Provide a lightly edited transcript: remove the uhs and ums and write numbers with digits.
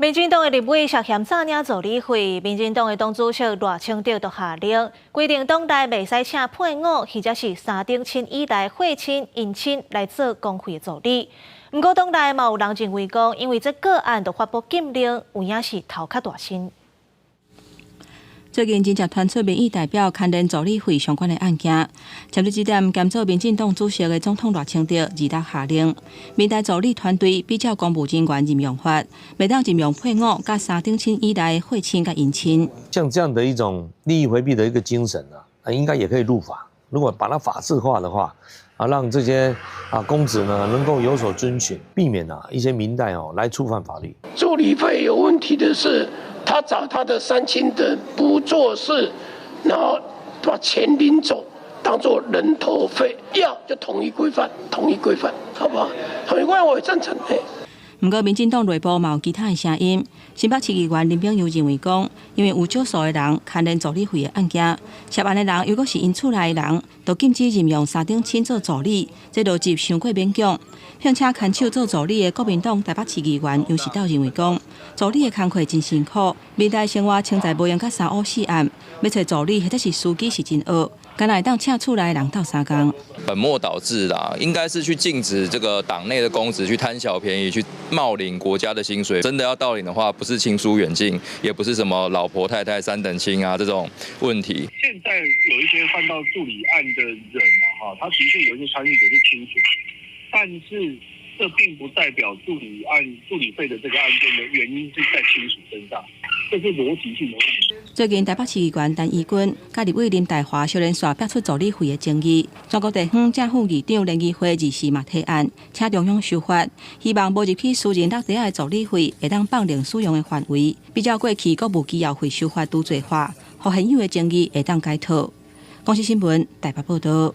民進黨的立委涉嫌詐領助理費，民進黨的黨主席賴清德就下令規定黨內袂使請配偶或者是三等親以內血親、姻親來做公費的助理。毋過黨內嘛有人認為講，因為這個案就發布禁令，有影是頭較大身。最近真濟傳出民意代表牽連助理費相關的案件，針對這點，兼做民進黨主席的總統賴清德二六下令，民代助理團隊比照公務人員任用法，袂當任用配偶佮三等親以內血親佮姻親。像這樣的一種利益迴避的一個精神啊，應該也可以入法。如果把它法制化的話，啊，讓這些公職呢能夠有所遵循，避免一些民代哦來觸犯法律。助理費有問題的是，他找他的三親等不做事，然後把錢領走，當做人頭費，要就統一規範，統一規範，好不好？統一規範我會贊成。毋過，民進黨內部嘛有其他的聲音。新北市議員林秉宥認為講，因為有少數的人牽連助理費的案件，涉案的人如果是𪜶厝內的人，就禁止任用三等親做助理，這邏輯傷過勉強。並且牽手做助理的國民黨台北市議員游錫斗認為講，助理的工課真辛苦，民代生活穿在無閒佮三烏四暗，欲揣助理或者是司機是真僫，敢若會當請厝內的人鬥相共。本末倒置啦，應該是去禁止這個黨內的公職去貪小便宜，去冒領國家的薪水。真的要盜領的話，不是親疏遠近，也不是什麼老婆太太三等親啊這種問題。現在有一些犯到助理案的人啊，哈，他的確有一些參與者是親屬，但是這並不代表助理案助理費的這個案件的原因是在親屬身上，這是邏輯性的問題。最近台北市議員陳怡君佮立委林岱樺相連紲爆出助理費的爭議，全國地方正副議長聯誼會24嘛提案，請中央修法，希望無入去私人落袋的助理費會當放任使用的範圍，比照過去國務機要費修法拄做法，予現有的爭議會當解套。公視新聞台北報導。